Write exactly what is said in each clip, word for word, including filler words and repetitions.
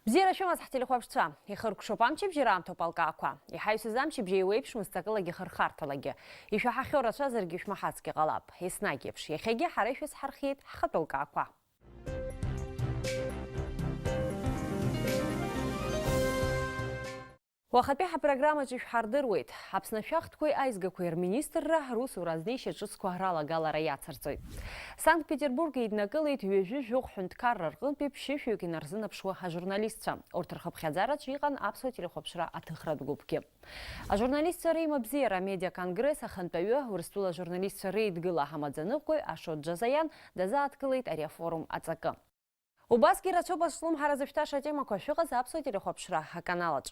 Бзиара шәымаз, ҳтелехәаԥшцәа! Ихыркәшоуп амчыбжьара аамҭоуп алкаақәа. Иҳаҩсыз амчыбжьа еиуеиԥшмызт акылагьы хырхарҭалагьы. Ишәаҳахьоу рацәазаргьы шәмаҳацгьы ҟалап. Еснагь еиԥш, иахьагьы ҳара ишәызҳархиеит ҳхатәы лкаақәа. Уахатәи ҳапрограммаҿы ишәҳардыруеит. Аԥсны ашәахтәқәеи аизгақәеи рминистрра русура азнеишьа ҿыцқәа ралагалара иацырҵоит. Санкт-Петербург еиднакылеит ҩажәи жәохә ҳәынҭқарра рҟынтәи ԥшьышәҩык инарзынаԥшуа ажурналистцәа. Урҭ рхыԥхьаӡараҿы иҟан аԥсуа телехәаԥшра аҭыхратә гәыԥгьы. Ажурналистцәа реимабзиара амедиаконгресс ахантәаҩы, Урыстәыла ажурналистцәа реидгыла амаӡаныҟәгаҩ Ашот Џьазаиан дазааҭгылеит ари афорум аҵакы. Убасгьы ирацәоуп азҿлымҳара зышәҭаша атемақәа шәыҟаз аԥсуа телехәаԥшра аканалаҿ.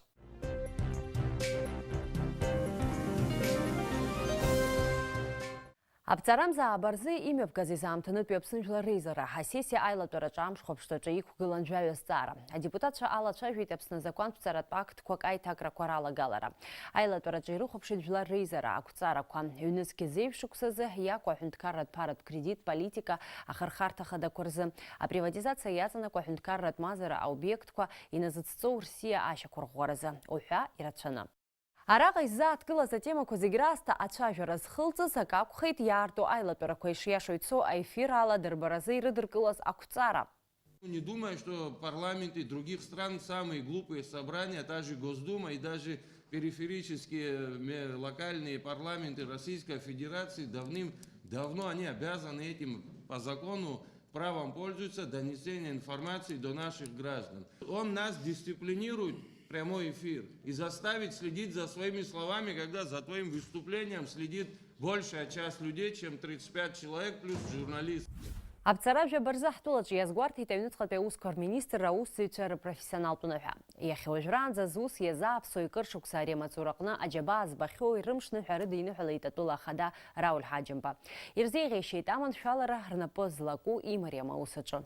Аԥҵарамза ааба рзы имҩаԥгаз изаамҭанытәи Аԥсны Жәлар Реизара асессиа аилатәараҿы амш хәаԥшҭаҿы иқәгылан жәаҩа зҵаара. Адепутатцәа алацәажәеит Аԥсны азакәантә ҵаратә актқәак аиҭакрақәа ралагалара. Аилатәараҿы ирыхәаԥшит Жәлар Реизара ақәҵарақәа, ҩнызқь зеижә шықәсазы иақәу аҳәынҭқарратә ԥаратә кредит политика ахырхарҭа хадақәа рзы, априватизациа иаҵанакуа аҳәынҭқарратә мазара аобиектқәа иназыцҵоу рсиа ашьақәырӷәӷәаразы, уҳәа ирацәаны. Араҟа иззааҭгылаз атемақәа зегь раасҭа ацәажәара зхылҵыз акы акәхеит, иаарту аилатәарақәа ишиашоу ицо аефир ала дырбаразы ирыдыркылаз ақәҵара. Не думая, что парламенты других стран самые глупые собрания, та же Госдума и даже периферические ме-, локальные парламенты Российской Федерации давным-давно они обязаны этим по закону правом пользуются, донесение информации до наших граждан. Он нас дисциплинирует, прямой эфир, и заставит следить за своими словами, когда за твоим выступлением следит большая часть людей, чем тридцать пять человек плюс журналист. Аԥҵара жәаба рзы ҳтәылаҿы иазгәарҭеит аҩныҵҟатәи аусқәа рминистрра аусзуҩцәа рпрофессионалтә ныҳәа. Иахьа уажәраанӡа зус иазааԥсоу икыр шықәса ари амаҵураҟны аџьабаа збахьоу ирымшныҳәа рыдиныҳәалеит атәыла ахада Рауль Ҳаџьымба. Ирзеиӷьеишьеит аманшәалара рнапы злаку имариам аус аҿы.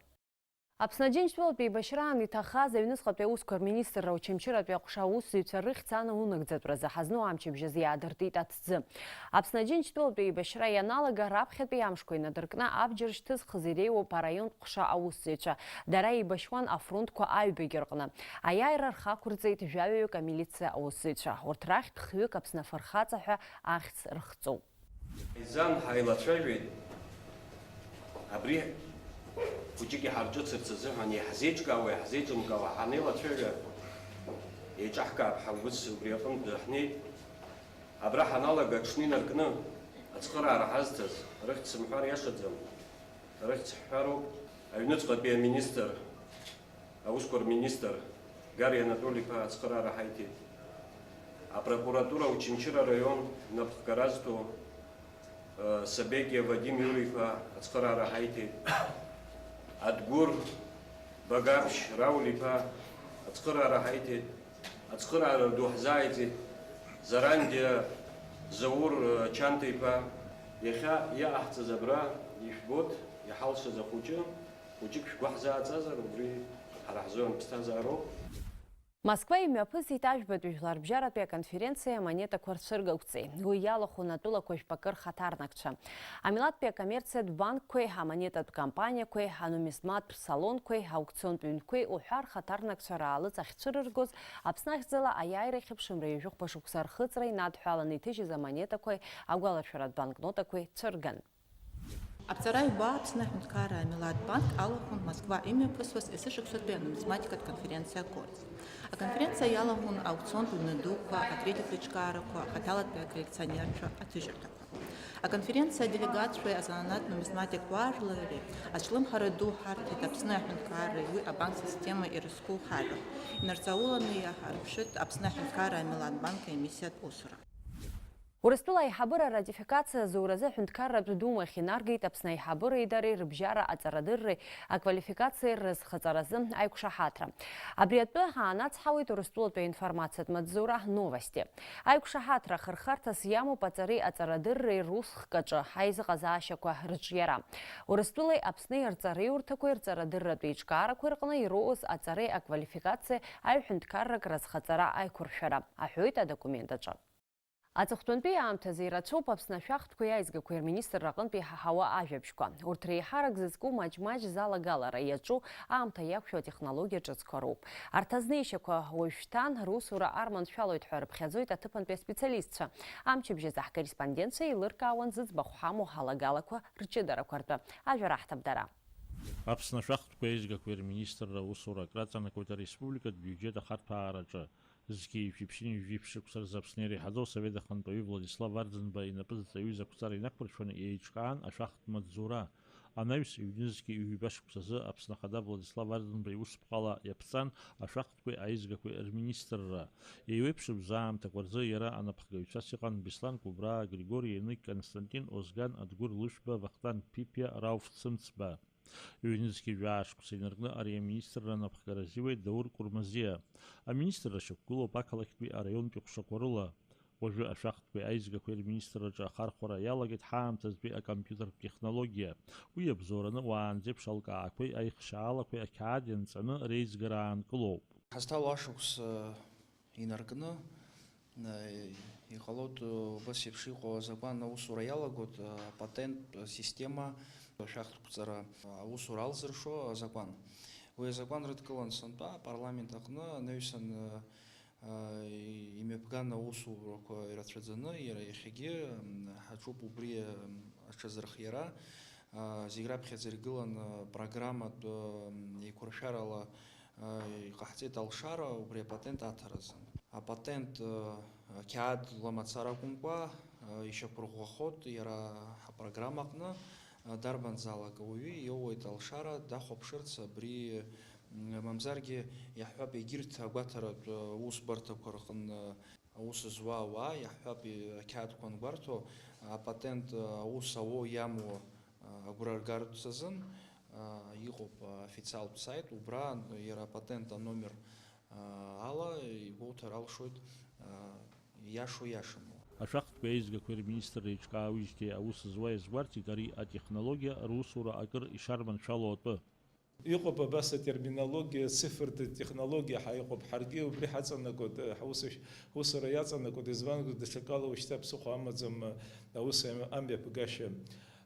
Аԥсны Аџьынџьтәылатә еибашьраан иҭахаз аҩныҵҟатәи аусқәа рминистрра Очамчыратәи аҟәша аусзуҩцәа рыхьӡ анаунагӡатәразы ҳазну амчыбжь азы иаадыртит аҭӡы. Аԥсны Аџьынџьтәылатә еибашьра ианалага раԥхьатәи амшқәа инадыркны абџьар шьҭызхыз иреиуоуп араионтә ҟәша аусзуҩцәа. Дара еибашьуан афронтқәа аҩбагьы рҟны. Аиааира рхы ақәырҵеит жәаҩаҩык амилициа аусзуҩцәа. Урҭ рахьтә хҩык Аԥсны афырхаҵа ҳәа ахьӡ рыхҵоуп. Ҳаизан, ҳаилацәажәеит, абри хәыҷык иҳарҿыцырц азыҳәан, иаҳзеиҿкаауа, иаҳзеиҿымкаауа ҳанеилацәажәа, еиҿаҳкаап ҳаус убри аҟынтә ҳнеит. Абра ҳаналага аҽны инаркны ацхыраара ҳазҭаз, рыхьӡ сымҳәар иашаӡам, рыхьӡ ҳҳәароуп, аҩныҵҟатәи аминистр, аусқәа рминистр Гари Анатоли-иԥа ацхыраара ҳаиҭеит. Апрокуратура Очамчыра араион напхгара зҭо, э, Сабегиа Вадим Иура-иԥа ацхыраара ҳаиҭеит. Адгәыр Багаԥшь Рауль-иԥа ацхыраара ҳаиҭеит. Ацхыраара ду ҳзааиҵеит Зарандиа Заур, э, Чанҭа-иԥа. Иахьа иҟаҳҵаз абра ишәбоит, иҳалшаз ахәыҷы. Хәыҷык шәгәы ҳзааҵазар, убри ҳара ҳзы аԥсҭазаароуп. Москва имҩаԥысит ажәбатәи жәларбжьаратәи аконференциа амонетақәа рцәыргақәҵеи. Уи иалахәын атәылақәа жәпакы рхаҭарнакцәа. Амилаҭтәи акоммерциатә банкқәеи, амонетатә компаниақәеи, анумизматтә салонқәеи, аукционтә ҩнқәеи уҳәа рхаҭарнакцәа раалыҵ ахьцәырыргоз, Аԥсны ахьӡала аиааира хьыԥшымра ҩажәихәба шықәса рхыҵра инадҳәаланы иҭыжьыз амонетақәеи агәаларшәаратә банкнотақәеи цәырган. Аԥҵара ҩба Аԥсны аҳәынҭқарра амилаҭтә банк алахәын Москва имҩаԥысуаз есышықәсатәи анумизматикатә конференциа Корти. Аконференциа иалахәын аукционтә ҩны дуқәа, акритиктә еиҿкаарақәа, ахаҭалатәи аколлекционерцәа аҭыжьырҭақәа. Аконференциа аделегатцәеи азанааҭ нумизматиктә уаажәлари аҿлымҳара ду ҳарҭеит Аԥсны аҳәынҭқарреи уи абанк системеи ирызку ҳажәлар. Инарҵауланы иаҳарԥшит Аԥсны аҳәынҭқарра амилаҭтә банк аемиссиатә усура. Урыстәыла аиҳабыра аратификациа азуразы аҳәынҭқарратә думахь инаргеит Аԥсны аиҳабыреи дареи рыбжьара аҵарадырреи аквалификациеи рызхаҵаразы аиқәшаҳаҭра. Абри атәы ҳаанацҳауеит Урыстәылатәи аинформациатә маҵзура Новости. Аиқәшаҳаҭра хырхарҭас иамоуп аҵареи аҵарадырреи русхк аҿы аизыҟазаашьақәа рыҿиара. Урыстәылеи Аԥсни рҵареиурҭақәеи рҵарадырратә еиҿкаарақәеи рҟны ироуз аҵареи аквалификациеи аҩҳәынҭқаррак разхаҵара аиқәыршәара, аҳәоит адокумент аҿы. Аҵыхәтәантәи аамҭазы ирацәоуп Аԥсны ашәахтәқәеи аизгақәеи рминистрра аҟынтә иҳаҳауа ажәабжьқәа. Урҭ реиҳарак зызку маҷ-маҷ залагалара иаҿу, аамҭа иақәшәо атехнологиа ҿыцқәа роуп. Арҭ азнеишьақәа уажәшьҭан русура арманшәалоит ҳәа рыԥхьаӡоит аҭыԥантәи аспециалистцәа. Амчыбжь азы ҳкорреспондентцәа еилыркаауан зыӡбахә ҳамоу ҳалагалақәа рҷыдарақәа ртәы. Ажәа раҳҭап дара. Аԥсны ашәахтәқәеи аизгақәеи рминистрра аусура акраҵанакуеит ареспубликатә биуџьет ахарҭәаараҿы. Зқьи жәиԥшьынҩажәи жәиԥшь шықәса рзы Аԥсны иреиҳаӡоу асовет ахантәаҩы Владислав Арӡынба инапы зҵаҩыз ақәҵара инақәыршәаны еиҿкаан ашәахтә маҵзура. Анаҩс, ҩнызқьи ҩба шықәсазы Аԥсны Ахада Владислав Арӡынба иусԥҟала иаԥҵан ашәахтәқәеи аизгақәеи рминистрра. Еиуеиԥшым зааамҭақәа рзы иара анапхгаҩцәас иҟан Беслан Кәыбраа, Григори Еник, Константин Озган, Адгәыр Лышәба, Вахтанг Ԥиԥиа, Рауф Цымцба. Ҩнызқьи жәаа шықәса инаркны ари аминистрра анапхгара азиуеит Даур Курмазиа. Аминистрра шьақәгылоуп ақалақьтәи араионтәи ҟәшақәа рыла. Уажәы ашәахтәқәеи аизгақәеи рминистрраҿы ахархәара иалагеит ҳаамҭазтәи акомпиутертә технологиа. Уи иабзоураны уаанӡеиԥш алкаақәеи аихшьаалақәеи ақьаад ианҵаны реизгара аанкылоуп. Ҳазҭало ашықәс, э, инаркны, э, иҟалоит, э, убас еиԥш иҟоу азакәан аусура иалагоит, э, апатенттә система ашәахтәқәҵара аусура алзыршо азакәан. Уи азакәан рыдкылан сынтәа апарламент аҟны анаҩсан, э, э, имҩаԥган аусурақәа ирацәаӡаны, иара иахьагьы, м, ҳаҿуп убри, м, аҽазырхиара. Э, зегь раԥхьаӡа иргылан, э, программатә, э, м, еиқәыршәарала Иҟаҳҵеит алшара убри апатент аҭаразы. Апатент, э, қьаадла мацара акәымкәа, э, ишьақәырӷәӷәахоит иара ҳапрограмма аҟны, э, дарбанзаалак ауаҩы иоуеит алшара дахәаԥшырц абри, м, мамзаргьы иаҳҳәап, егьырҭ агәаҭаратә, э, усбарҭақәа рҟны аус зуа ауаа, иаҳҳәап, ақьаадқәа ангәарҭо, апатент, э, аус ауо иамуа агәра ргартә азын, а, иҟоуп, а, официалтә саит, убра иара апатент аномер, а, ала игәоуҭар алшоит, а, иашоу иашаму. Ашәахтәқәеи аизгақәеи рминистрра еиҿкаауижьҭеи аус зуа иазгәарҭеит ари атехнологиа русура акыр ишарманшәало атәы. Иҟоуп абас атерминологиа, цифртә технологиа ҳәа иҟоуп. Ҳаргьы убри ҳаҵанакуеит, ҳусушь-, ҳусура иаҵанакуеит, избанзар даҽакала ушьҭа ԥсыхәа амаӡам, аус амҩаԥгашьа.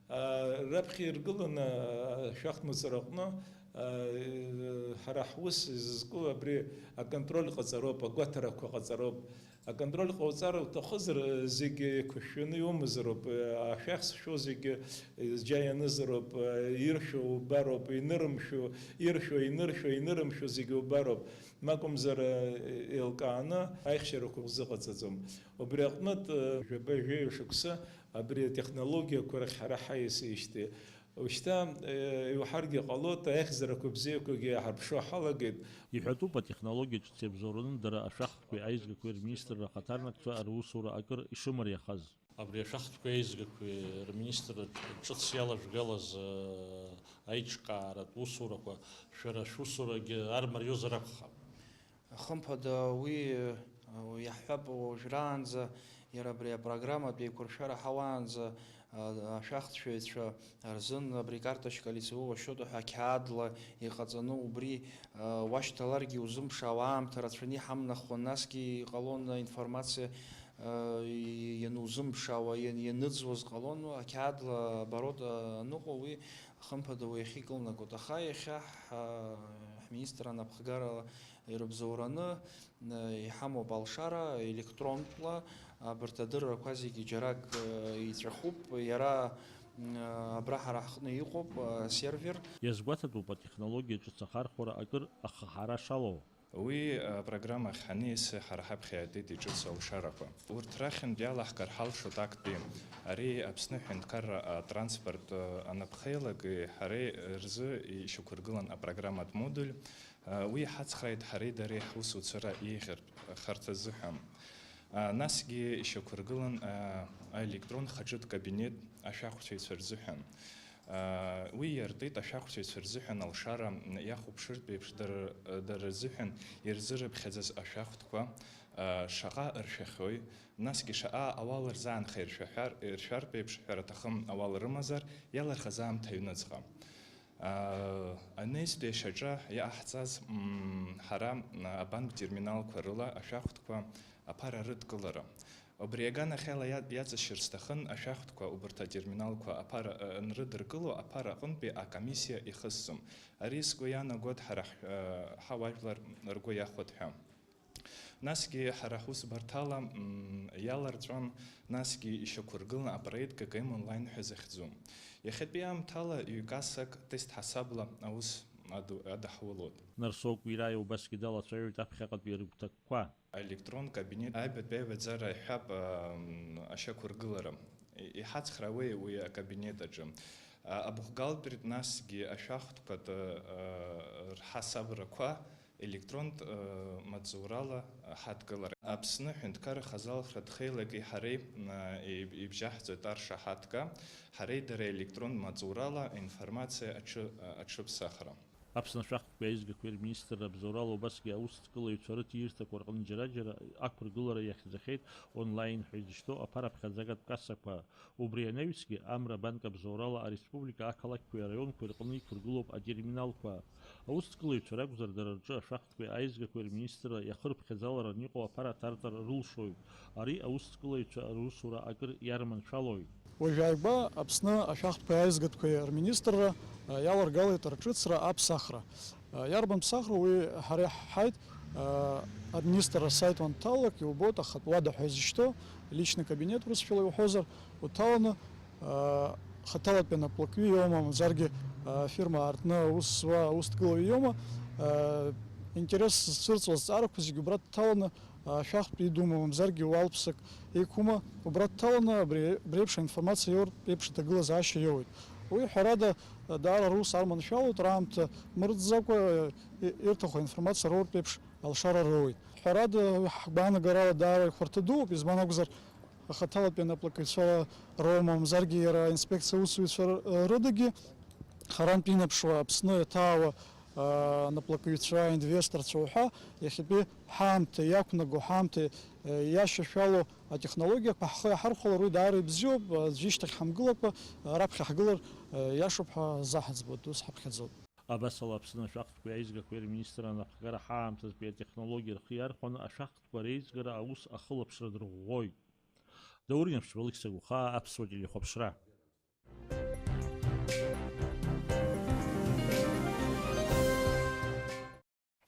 А, раԥхьа иргыланы, а, ашәахтә маҵзураҟны, а, ҳара ҳус изызку абри аконтроль ҟаҵароуп, агәаҭарақәа ҟаҵароуп. Аконтроль ҟауҵар уҭахызар, зегьы еиқәышәшәаны иумазароуп, ашәахсшәо зегьы џьа ианызароуп, иршәо убароуп, инырымшәо, иршәо, иныршәо, инырымшәо зегьы убароуп. Макәымзар, еилкааны аихшьарақәа узыҟаҵаӡом. Убри аҟнытә, жәаба-жәаҩа шықәса абри атехнологиақәа рахь ҳара ҳаиасижьҭеи, ушьҭа, э, иуҳәаргьы ҟалоит, аихьӡарақәа бзиақәагьы ҳарԥшуа ҳалагеит. Иҳәатәуп, атехнологиа ҿыц иабзоураны дара ашәахтәқәеи аизгақәеи рминистрра ахаҭарнакцәа русура акыр ишымариахаз. Абри ашәахтәқәеи аизгақәеи рминистрра ҿыц иалажәгалаз, э, аиҿкааратә усурақәа шәара шәусурагьы армариозар акәхап. Хымԥада, уи, э, иаҳҳәап, уажәраанӡа иара абри апрограмматә еиқәыршәара ҳауаанӡа, э, ашәахтәшәаҩцәа рзын абри карточка лицевого счёта ҳәа қьаадла иҟаҵаны, убри, э, уашьҭаларгьы узымԥшаауа аамҭа рацәаны иҳамнахуан, насгьы иҟалон аинформациа, э, ианузымԥшаауа, иан-, ианыӡуаз ҟалон, ақьаадла оборот, э, аныҟоу, уи хымԥада уи ахьикылнагоит. Аха иахьа ҳ-, ҳминистр анапхгарала ирыбзоураны, Иҳамоуп алшара, електронтәла абарҭ адыррақәа зегьы џьарак, э, иҵәахуп, иара, м, абра ҳара ҳҟны иҟоуп, э, сервер. Иазгәаҭатәуп атехнологиа ҿыц ахархәара акыр ахаҳара шалоу. Уи апрограмма ахь ҳаниас, ҳара ҳаԥхьа иаатит иҿыц алшарақәа. Урҭ рахьынтә иалаҳкыр ҳалшоит актәи, ари Аԥсны аҳәынҭқарра атранспорт, э, анапхеилак, ҳареи рзы ишьақәыргылан апрограмматә модуль, Уи иҳацхрааит ҳареи дареи ҳусуцәа еиӷьыртә харҭа азыҳәан. Насгьы ишьақәыргылан аелектронн хаҿытә кабинет ашәахәцәаҩцәа рзыҳәан. Уи иартит ашәахәцәаҩцәа рзыҳәан алшара иахәаԥшыртә еиԥш, дара, дара рзыҳәан ирзырыԥхьаӡаз ашәахтәқәа шаҟа ыршәахьои, насгьы шаҟа ауал рзаанхеи ршәаҳәар-, ршәартә еиԥш, ҳәара аҭахым, ауал рымазар, иалырхыз аамҭа аҩныҵҟа. Анаҩстәи ашьаҿа иҟаҳҵаз, м, ҳара, м, абанк терминалқәа рыла ашәахтәқәа аԥара рыдкылара. Убри аганахьала иа-, иаҵашьыр сҭахын ашәахтәқәа, убарҭ атерминалқәа аԥара, э, анрыдыркыло аԥара аҟынтәи акомиссиа ихысҵом. Ари сгәы иаанагоит ҳара ҳ-, э, ҳауаажәлар ргәы иахәоит ҳәа. Насгьы ҳара ҳусбарҭала, м, иаларҵәан, насгьы ишьақәыргылан апроект К К М онлайн ҳәа захьӡу. Иахьатәи аамҭала ҩ-кассак тест ҳасабла аус аду-, адаҳулоит. Нарсоу Кәираиа убасгьы далацәажәоит аԥхьаҟатәи рыгәҭакқәа. Аелектрон кабинет аҩбатәи аиҩаӡара иҳәап, ам, ашьақәыргылара. И-, иҳацхраауеи уи акабинет аҿы? А, абухгалтертә насгьы ашәахтәқәа т-, а, рҳасабрақәа електронтә, а, маҵзурала ҳадкылара. Аԥсны аҳәынҭқарра хазы алхратә хеилаки ҳареи, а, еиб-, ибжьаҳҵоит аршаҳаҭга, ҳареи дареи електронтә маҵзурала аинформациа аҽы-, а, аҽыԥсахра. Аԥсны ашәахтәқәеи аизгақәеи рминистрра абзоурала убасгьы аусҭкылаҩцәа рыҭиирҭақәа рҟны џьара-џьара ақәыргылара иахьӡахьеит онлайн ҳәа изышьҭоу аԥараԥхьаӡагатә кассақәа. Убри анаҩсгьы, Амра банк абзоурала ареспублика ақалақьқәеи араионқәеи рҟны иқәыргылоуп атерминалқәа. Аусҭкылаҩцәа ракәзар, дара рҿы ашәахтәқәеи аизгақәеи рминистрра иахырԥхьаӡаларан иҟоу аԥара аҭарҵара рылшоит. Ари аусҭкылаҩцәа русура акыр иарманшәалоит. Уажәааигәа Аԥсны ашәахтәқәеи аизгатәқәеи рминистрра, а, иаларгалеит рҿыцра аԥсахра. А, иарбан ԥсахроу уи ҳара иаҳҳәеит, а, аминистрра асаит уанҭалалак иубоит, ахатә уада ҳәа изышьҭоу, личный кабинет урысшәала иуҳәозар, уҭаланы, а, хаҭалатәи анаплакҩы иоума, мамзаргьы, а, фирма аартны аус зуа аусҭгылаҩы иоума, а, интерес зцәырҵуа азҵаарақәа зегьы убра дҭаланы, ашәахтә идума, мамзаргьы уалԥсак иқәума, убра дҭаланы абри, абри еиԥш аинформациа иоуртә еиԥш аҭагылазаашьа иоуеит. Уи, ҳәарада, даара рус арманшәалоит, раамҭа мырӡӡакәа, и-, ирҭаху аинформациа роуртә еиԥш алшара роуеит. Ҳәарада, ҳгәаанагарала даара ихәарҭа дууп, избан акәзар, ахаҭалатәи анаплакыҩцәа роума, мамзаргьы иара аинспекциа аусзуҩцәа р-, рыдагьы, харантә инаԥшуа Аԥсны иаҭаауа, а, анаплакыҩцәа, аинвесторцәа уҳәа, иахьатәи ҳаамҭа иақәнаго, ҳаамҭа, а, иашьашәало атехнологиақәа ҳхы иаҳархәалар, уи даара ибзиоуп, аӡәы ишьҭахь ҳамгылакәа, а, раԥхьа ҳгылар, а, иашоуп ҳәа заҳаӡбоит, ус ҳаԥхьаӡоуп. Абасала, Аԥсны ашәахтәқәеи аизгақәеи рминистрра анапхгара ҳаамҭазтәи атехнологиа рхы иархәаны ашәахтәқәа реизгара аус ахылаԥшра дырӷәӷәоит. Даур Инаԥшьба, Алықьса Гәхаа, Аԥсуа телехәаԥшра.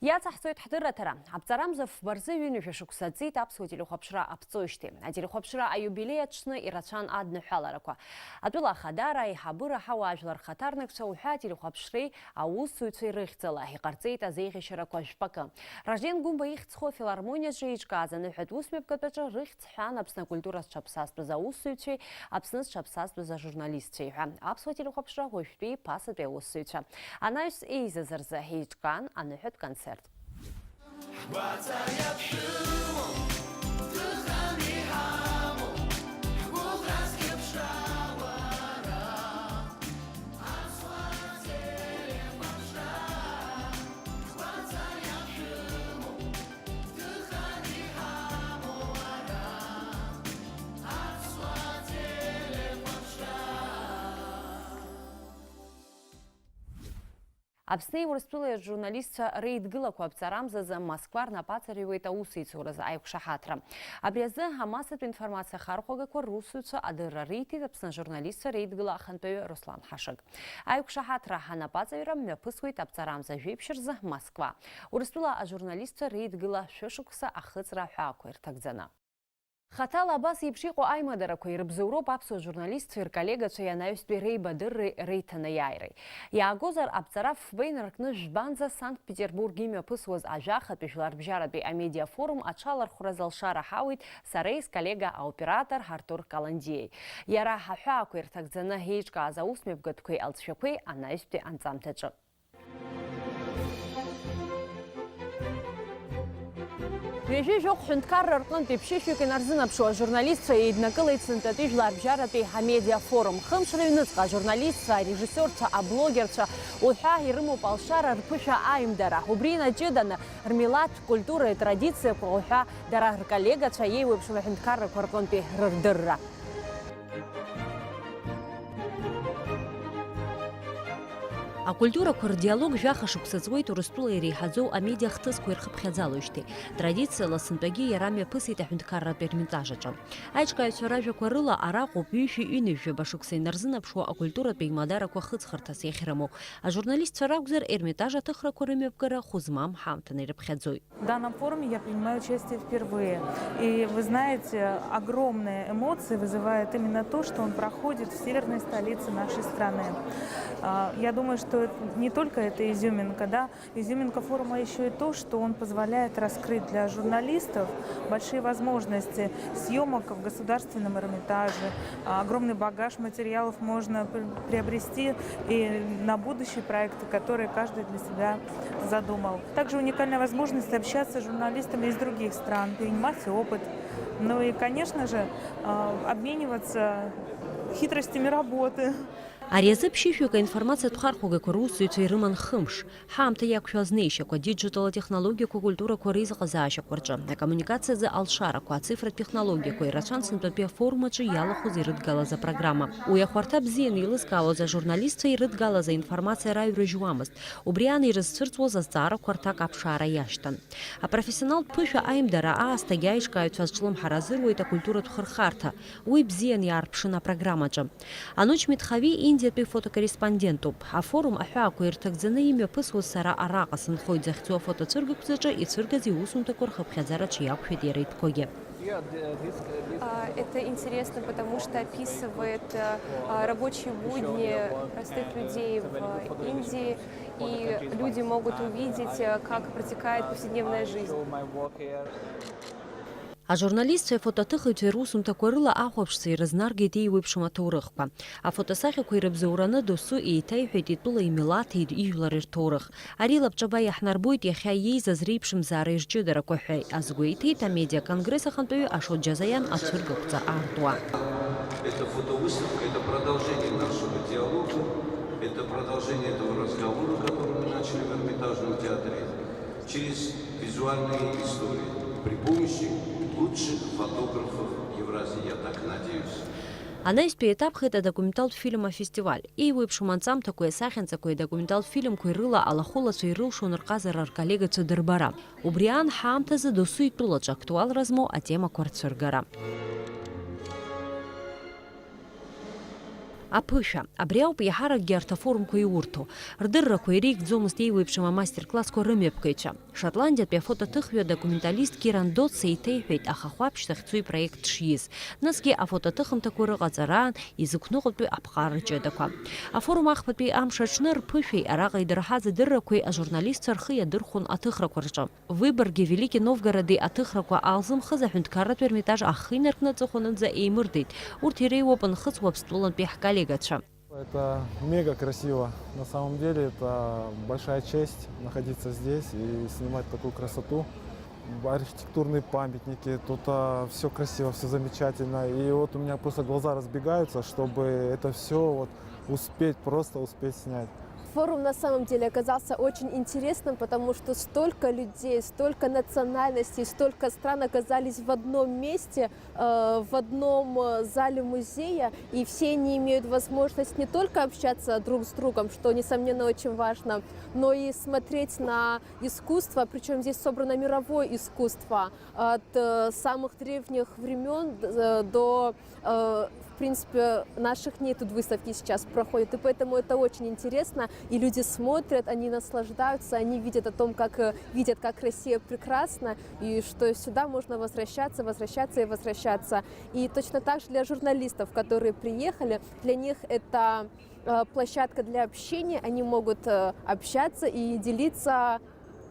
Иацаҳҵоит ҳдырраҭара. Аԥҵарамза фба рзы ҩынҩажәа шықәса ҵит аԥсуа телехәаԥшра аԥҵоижьҭеи. Ателехәаԥшра аиубилеи аҽны ирацәан адныҳәаларақәа. Атәыла ахадара, аиҳабыра, ҳауаажәлар рхаҭарнакцәа уҳәа ателехәаԥшреи аусзуҩцәеи рыхьӡала иҟарҵеит азеиӷьашьарақәа жәпакы. Ражден Гәымба ихьӡ зху афилармониаҿы еиҿкааз аныҳәатә усмҩаԥгатәаҿы рыхьӡ ҳәан Аԥсны акультура зҽаԥсазтәыз аусзуҩцәеи Аԥсны зҽаԥсазтәыз ажурналистцәеи ҳәа. Аԥсуа телехәаԥшра уажәтәи ԥасатәи аусзуҩцәа анаҩс еизаз рзы еиҿкаан аныҳәатә концерт. Ҳгәаҵа иаԥшәымоу, дыхан иҳамоу, ҳгәыӷра зхьыԥшуа уара. Аԥсни Урыстәылеи ажурналистцәа реидгылақәа аԥҵарамзазы Москва рнапаҵаҩуеит аусеицуразы аиқәшаҳаҭра. Абри азы амассатә информациа ахархәагақәа русзуҩцәа адырра риҭеит Аԥсны ажурналистцәа реидгыла ахантәаҩы Руслан Ҳашыг. Аиқәшаҳаҭра анапаҵаҩра мҩаԥысуеит аԥҵарамза жәеиԥшь рзы Москва. Урыстәыла ажурналистцәа реидгыла шәышықәса ахыҵра аҳәаақәа ирҭагӡаны. Хаҭала абас еиԥш иҟоу аимадарақәа ирыбзоуроуп аԥсуа журналистцәеи рколлегацәеи анаҩстәи реибадырреи реиҭанеиааиреи. Иаагозар, аԥҵара фба инаркны жәбанӡа Санкт-Петербург имҩаԥысуаз ажәахатәи жәларбжьаратәи амедиафорум аҽалархәразы алшара ҳауит сареи сколлега аоператор Артур Каландиеи. Иара аҳәаақәа ирҭагӡаны еиҿкааз аусмҩаԥгатәқәеи алҵшәақәеи анаҩстәи анҵамҭаҿы. Ҩажәи жәохә ҳәынҭқарра рҟынтә ԥшьышәҩык инарзынаԥшуа ажурналистцәа еиднакылеит сынтәатәи жәларбжьаратәи амедиафорум. Хымш рыҩныҵҟа ажурналистцәа, арежиссиорцәа, аблогерцәа уҳәа ирымоуп алшара рԥышәа аимдара. Убри инаҷыданы рмилаҭтә культуреи атрадициақәа уҳәа дара рколлегацәа еиуеиԥшым аҳәынҭқаррақәа рҟынтәи рырдырра. Акультурақәа рдиалог жәаха шықәса ҵуеит Урыстәыла иреиҳаӡоу амедиа хҭысқәа ирхыԥхьаӡалоижьҭеи. Традициала сынтәагьы иара мҩаԥысит аҳәынҭқарратә Ермитаж аҿы. Аиҿкааҩцәа ражәақәа рыла, араҟоуп ҩышәи ҩынҩажәаба шықәса инарзынаԥшуа акультуратә еимадарақәа хыҵхырҭас иахьрымоу. Ажурналистцәа ракәзар, Ермитаж аҭыхрақәа рымҩаԥгара хәы змам ҳамҭаны ирыԥхьаӡоит. В данном форуме я принимаю участие впервые. И вы знаете, огромные эмоции вызывает именно то, что он проходит в северной столице нашей страны. А, я думаю, что это не только эта изюминка, да, изюминка форума еще и то, что он позволяет раскрыть для журналистов большие возможности съемок в Государственном Эрмитаже. А, огромный багаж материалов можно при- приобрести и на будущие проекты, которые каждый для себя задумал. Также уникальная возможность общаться с журналистами из других стран, перенимать опыт. Ну и, конечно же, а, обмениваться хитростями работы. Ари азы ԥшьышәҩык аинформациатә хархәагақәа русзуҩцәа ирыман хымш. Ҳаамҭа иақәшәо азнеишьақәа, диджитал атехнологиақәа акультурақәа реизыҟазаашьақәа рҿы, акоммуникациа азы алшарақәа, ацифратә технологиақәа ирацәан сынтәатәи афорум аҿы иалахәыз ирыдгалаз апрограмма. Уи ахәарҭа бзианы еилызкаауаз ажурналистцәа ирыдгалаз аинформациа раҩрыжьуамызт. Убри аан ирызцәырҵуаз азҵаарақәа рҭак аԥшаара иашьҭан. Апрофессионалтә ԥышәа аимдара аасҭагьы аиҿкааҩцәа азҿлымҳара азыруеит акультуратә хырхарҭа. Уи бзиан иаарԥшын апрограммаҿы. Ануч Митхави Индиатәи фотокорреспондентуп. Афорум аҳәаақәа ирҭагӡаны имҩаԥысуаз сара араҟа сынхоит захьӡу афотоцәыргақәҵаҿы ицәыргаз иусумҭақәа рхыԥхьаӡараҿы иақәшәеит иара итәқәагьы. А, Это интересно, потому что описывает а, рабочие будни простых людей в Индии, и люди могут увидеть, а, как протекает повседневная жизнь. Ажурналистцәеи афотоаҭыхыҩцәеи русумҭақәа рыла ахәаԥшцәа ирызнаргеит еиуеиԥшым аҭоурыхқәа. Афотосахьақәа ирыбзоураны досу еиҭаиҳәеит итәыла имилаҭи ижәлари рҭоурых. Ари лабҿаба иаҳнарбоит иахьа иеизаз реиԥшымзаара ирҷыдарақәа ҳәа азгәеиҭеит амедиаконгресс ахантәаҩы Ашот Џьазаиан ацәыргақәҵа аартуа. Это фотовыставка, это продолжение нашего диалога, это продолжение этого разговора, который мы начали в Эрмитажном театре, через визуальные истории, при помощи лучших фотографов Евразии, я так надеюсь. Анаҩстәи еиҭаԥхеит адокументалтә фильм афестиваль. Еиуеиԥшым анҵамҭақәеи асахьанҵақәеи адокументалтә фильмқәеи рыла алахәылацәа ирылшон рҟазара рколлегацәа дырбара. Убри аан ҳаамҭазы досу итәылаҿы актуалра змоу атемақәа рцәыргара. Аԥышәа. Абри ауп иаҳаракгьы арҭ афорумқәа иурҭо. Рдыррақәа иреигӡомызт еиуеиԥшым амастер-классқәа рымҩаԥгаҩцәа. Шотландиатәи афотоаҭыхҩы адокументалист Киран Дотс еиҭеиҳәеит ахахәаԥшь захьӡу ипроект шиз, насгьы афотоаҭыхымҭақәа рыҟаҵараан изықәныҟәатәу аԥҟара ҷыдақәа. Афорум ахԥатәи амш аҽны рԥышәеи араҟа идырҳаз адыррақәеи ажурналистцәа рхы иадырхәон аҭыхрақәа рҿы. Выборги Велики Новгороди аҭыхрақәа аалзымхыз аҳәынҭқарратә Ермитаж ахы инаркны аҵыхәанынӡа еимырдеит, урҭ иреиуоуп нхыҵ Уаԥстәылантәи ҳколлегацәа. Это мега красиво. На самом деле это большая честь находиться здесь и снимать такую красоту. Архитектурные памятники, тут все красиво, все замечательно. И вот у меня просто глаза разбегаются, чтобы это все вот успеть, просто успеть снять. Форум на самом деле оказался очень интересным, потому что столько людей, столько национальностей, столько стран оказались в одном месте, э, в одном э, зале музея, и все они имеют возможность не только общаться друг с другом, что, несомненно, очень важно, но и смотреть на искусство, причем здесь собрано мировое искусство от э, самых древних времен э, до э, в принципе, наших дней тут выставки сейчас проходят, и поэтому это очень интересно, и люди смотрят, они наслаждаются, они видят о том, как э, видят, как Россия прекрасна, и что сюда можно возвращаться, возвращаться и возвращаться. И точно так же для журналистов, которые приехали, для них это э, площадка для общения, они могут э, общаться и делиться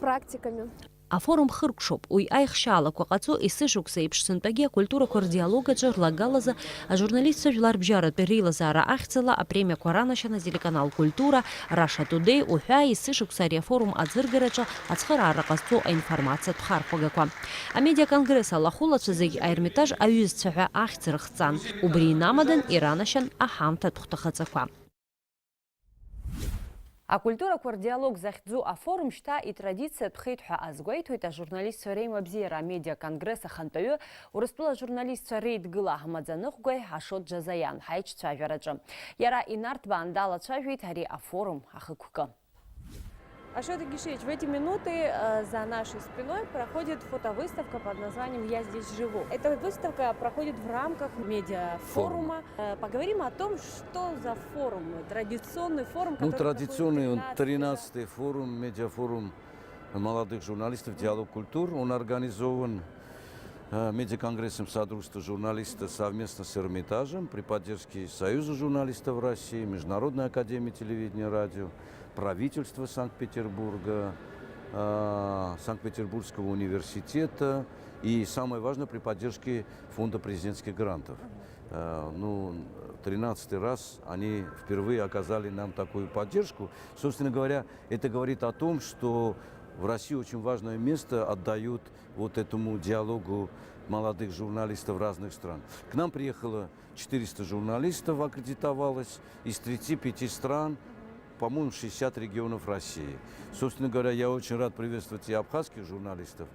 практиками. Афорум хыркәшоуп, уи аихшьаалақәа ҟаҵо есышықәса еиԥш сынтәагьы акультурақәа рдиалог аҿы рлагалазы ажурналистцәа жәларбжьаратәи реилазаара ахьӡала апремиақәа ранашьан ателеканал Культура, Раша Тудеи уҳәа есышықәса ари афорум аӡыргараҿы ацхыраара ҟазҵо аинформациатә хархәагақәа. Амедиаконгресс алахәылацәа зегь Аермитаж аҩызцәа ҳәа ахьӡ рыхҵан. Убри инамадан иранашьан аҳамҭатә хәҭахаҵақәа. Акультурақәа рдиалог захьӡу афорум шьҭа итрадициатәхеит ҳәа азгәеиҭоит ажурналистцәа реимабзиара амедиаконгресс ахантәаҩы, Урыстәыла ажурналистцәа реидгыла амаӡаныҟәгаҩ Ашот Џьазаиан ҳаиҿцәажәараҿы. Иара инарҭбаан далацәажәеит ари афорум ахықәкы. Ашот Игишевич, в эти минуты, э, за нашей спиной проходит фотовыставка под названием «Я здесь живу». Эта выставка проходит в рамках медиафорума. Э, поговорим о том, что за форум, традиционный форум, Ну, который традиционный, проходит он тринадцатый раз. Тринадцатый форум, медиафорум молодых журналистов «Диалог культур». Он организован, э, медиаконгрессом Содружества журналистов совместно с Эрмитажем при поддержке Союза журналистов России, Международной академии телевидения и радио, правительства Санкт-Петербурга, э, Санкт-Петербургского университета и, самое важное, при поддержке Фонда президентских грантов. Э, ну, тринадцатый раз они впервые оказали нам такую поддержку. Собственно говоря, это говорит о том, что в России очень важное место отдают вот этому диалогу молодых журналистов разных стран. К нам приехало четыреста журналистов, аккредитовалось из тридцати пяти стран, по-моему, шестьдесят регионов России. Собственно говоря, я очень рад приветствовать и абхазских журналистов.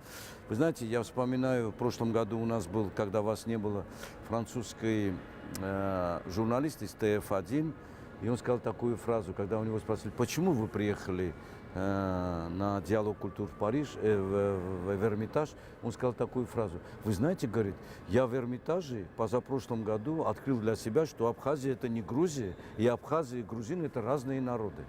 Вы знаете, я вспоминаю, в прошлом году у нас был, когда вас не было, французский, э, журналист из Т Ф один, и он сказал такую фразу, когда у него спросили: «Почему вы приехали, э, на диалог культур в Париж, э, в, в, в Эрмитаж?» Он сказал такую фразу: «Вы знаете, говорит, я в Эрмитаже позапрошлом году открыл для себя, что Абхазия — это не Грузия, и абхазы и грузины — это разные народы».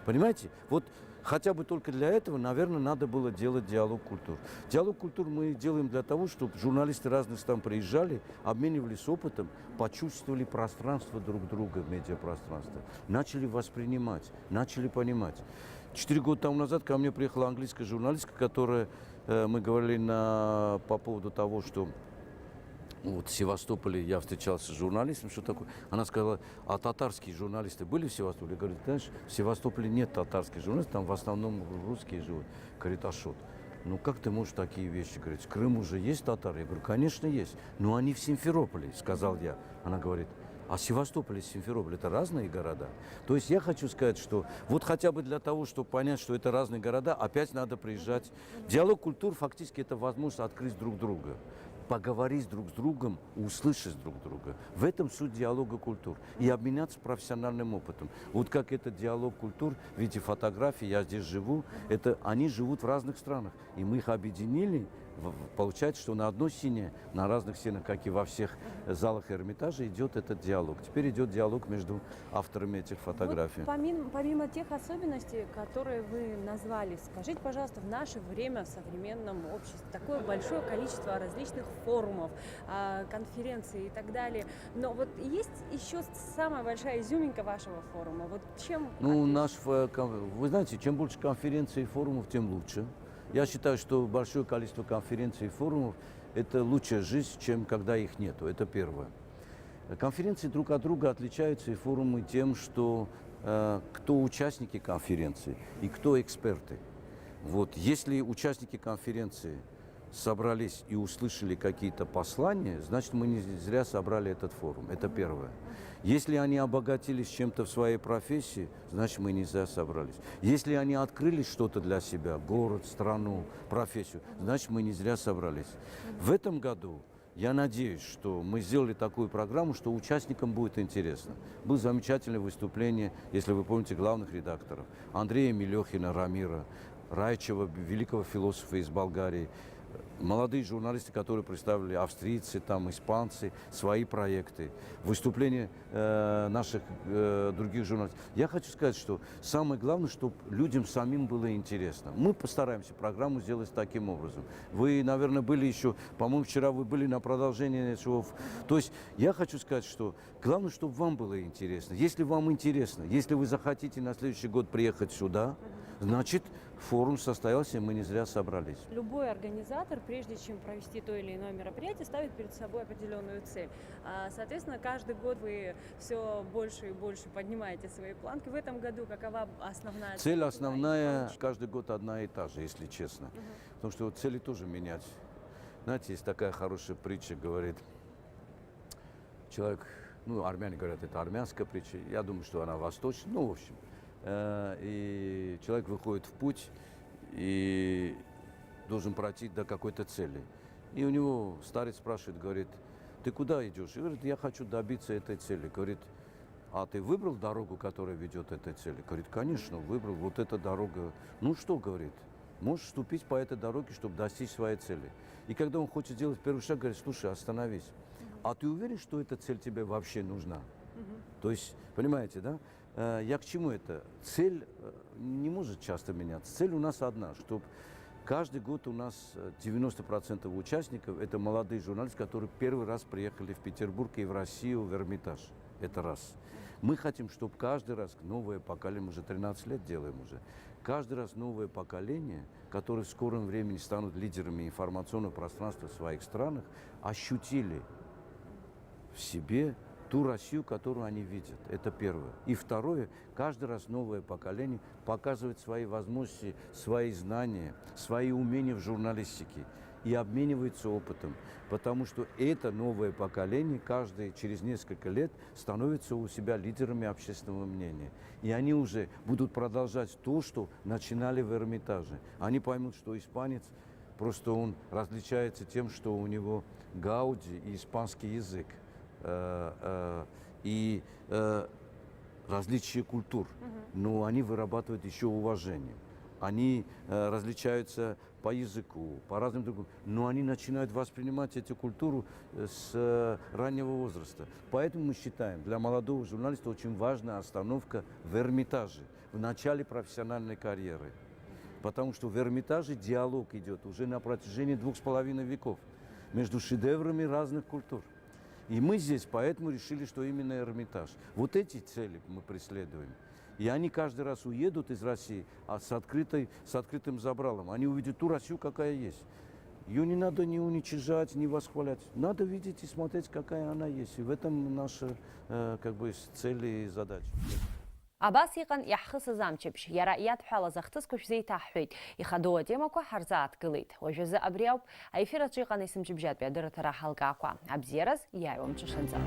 Понимаете? Вот хотя бы только для этого, наверное, надо было делать диалог культур. Диалог культур мы делаем для того, чтобы журналисты разных стран приезжали, обменивались опытом, почувствовали пространство друг друга, медиапространство, начали воспринимать, начали понимать. Четыре года тому назад ко мне приехала английская журналистка, которая, э, мы говорили на, по поводу того, что вот в Севастополе я встречался с журналистом, что такое. Она сказала: «А татарские журналисты были в Севастополе?» Я говорю: «Знаешь, в Севастополе нет татарских журналистов, там в основном русские живут». Говорит: «Ашот, ну как ты можешь такие вещи говорить? В Крыму же есть татары». Я говорю: «Конечно, есть. Но они в Симферополе», сказал я. Она говорит: «А Севастополь и Симферополь — это разные города». То есть я хочу сказать, что вот хотя бы для того, чтобы понять, что это разные города, опять надо приезжать. Диалог культур фактически — это возможность открыть друг друга, поговорить друг с другом, услышать друг друга. В этом суть диалога культур. И обменяться профессиональным опытом. Вот как этот диалог культур в виде фотографий, я здесь живу, это они живут в разных странах. И мы их объединили. В-, в-, получается, что на одной сцене, на разных сценах, как и во всех залах Эрмитажа, идет этот диалог. Теперь идет диалог между авторами этих фотографий. Вот помимо, помимо тех особенностей, которые вы назвали, скажите, пожалуйста, в наше время в современном обществе такое большое количество различных форумов, а, конференций и так далее. Но вот есть еще самая большая изюминка вашего форума. Вот чем Ну, отличается? Наш ф-, кон-, вы знаете, чем больше конференций и форумов, тем лучше. Я считаю, что большое количество конференций и форумов — это лучшая жизнь, чем когда их нету. Это первое. Конференции друг от друга отличаются, и форумы, тем, что, э, кто участники конференции и кто эксперты. Вот. Если участники конференции собрались и услышали какие-то послания, значит, мы не зря собрали этот форум. Это первое. Если они обогатились чем-то в своей профессии, значит, мы не зря собрались. Если они открыли что-то для себя, город, страну, профессию, значит, мы не зря собрались. В этом году я надеюсь, что мы сделали такую программу, что участникам будет интересно. Было замечательное выступление, если вы помните, главных редакторов Андрея Милёхина, Рамира, Райчева, великого философа из Болгарии, молодые журналисты, которые представили, австрийцы, там, испанцы, свои проекты, выступления, э, наших, э, других журналистов. Я хочу сказать, что самое главное, чтобы людям самим было интересно. Мы постараемся программу сделать таким образом. Вы, наверное, были ещё, по-моему, вчера вы были на продолжении этого. То есть я хочу сказать, что главное, чтобы вам было интересно. Если вам интересно, если вы захотите на следующий год приехать сюда, значит, форум состоялся, и мы не зря собрались. Любой организатор, прежде чем провести то или иное мероприятие, ставит перед собой определённую цель. А, соответственно, каждый год вы всё больше и больше поднимаете свои планки. В этом году какова основная цель? Цель основная каждый год одна и та же, если честно. Мгм. Потому что вот цели тоже менять. Знаете, есть такая хорошая притча, говорит, человек, ну, армяне говорят, это армянская притча, я думаю, что она восточная, ну, в общем, Э, И человек выходит в путь и должен пройти до какой-то цели. И у него старец спрашивает, говорит: «Ты куда идешь?» И говорит: «Я хочу добиться этой цели». Говорит: «А ты выбрал дорогу, которая ведет к этой цели?» Говорит: «Конечно, выбрал. Вот эта дорога». «Ну что, говорит, можешь ступить по этой дороге, чтобы достичь своей цели». И когда он хочет сделать первый шаг, говорит: «Слушай, остановись. А ты уверен, что эта цель тебе вообще нужна?» То есть, понимаете, да? Э, Я к чему это? Цель э, не может часто меняться. Цель у нас одна, чтобы каждый год у нас э, девяносто процентов участников — это молодые журналисты, которые первый раз приехали в Петербург и в Россию, в Эрмитаж. Это раз. Мы хотим, чтобы каждый раз новое поколение, мы уже тринадцать лет делаем уже, каждый раз новое поколение, которые в скором времени станут лидерами информационного пространства в своих странах, ощутили в себе ту Россию, которую они видят. Это первое. И второе, каждый раз новое поколение показывает свои возможности, свои знания, свои умения в журналистике и обменивается опытом. Потому что это новое поколение каждый через несколько лет становится у себя лидерами общественного мнения. И они уже будут продолжать то, что начинали в Эрмитаже. Они поймут, что испанец просто он различается тем, что у него Гауди и испанский язык, э, э, и э, различие культур, но они вырабатывают еще уважение. Они э, различаются по языку, по разным другим, но они начинают воспринимать эту культуру э, с э, раннего возраста. Поэтому мы считаем, для молодого журналиста очень важная остановка в Эрмитаже, в начале профессиональной карьеры. Потому что в Эрмитаже диалог идет уже на протяжении двух с половиной веков между шедеврами разных культур. И мы здесь поэтому решили, что именно Эрмитаж. Вот эти цели мы преследуем. И они каждый раз уедут из России а с, открытой, с открытым забралом. Они увидят ту Россию, какая есть. Ее не надо ни уничижать, ни восхвалять. Надо видеть и смотреть, какая она есть. И в этом наша э, как бы, цель и задача. Абас иҟан иаҳхысыз амчыбжь. Иара иадҳәалаз ахҭысқәа шәзеиҭаҳҳәеит. Ихадоу атемақәа ҳарзааҭгылеит. Уажәазы абри ауп. Аефир аҿы иҟан есымчыбжьатәи адырраҭара ҳалкаақәа. Абзиараз, иааиуа мҽышанҵа.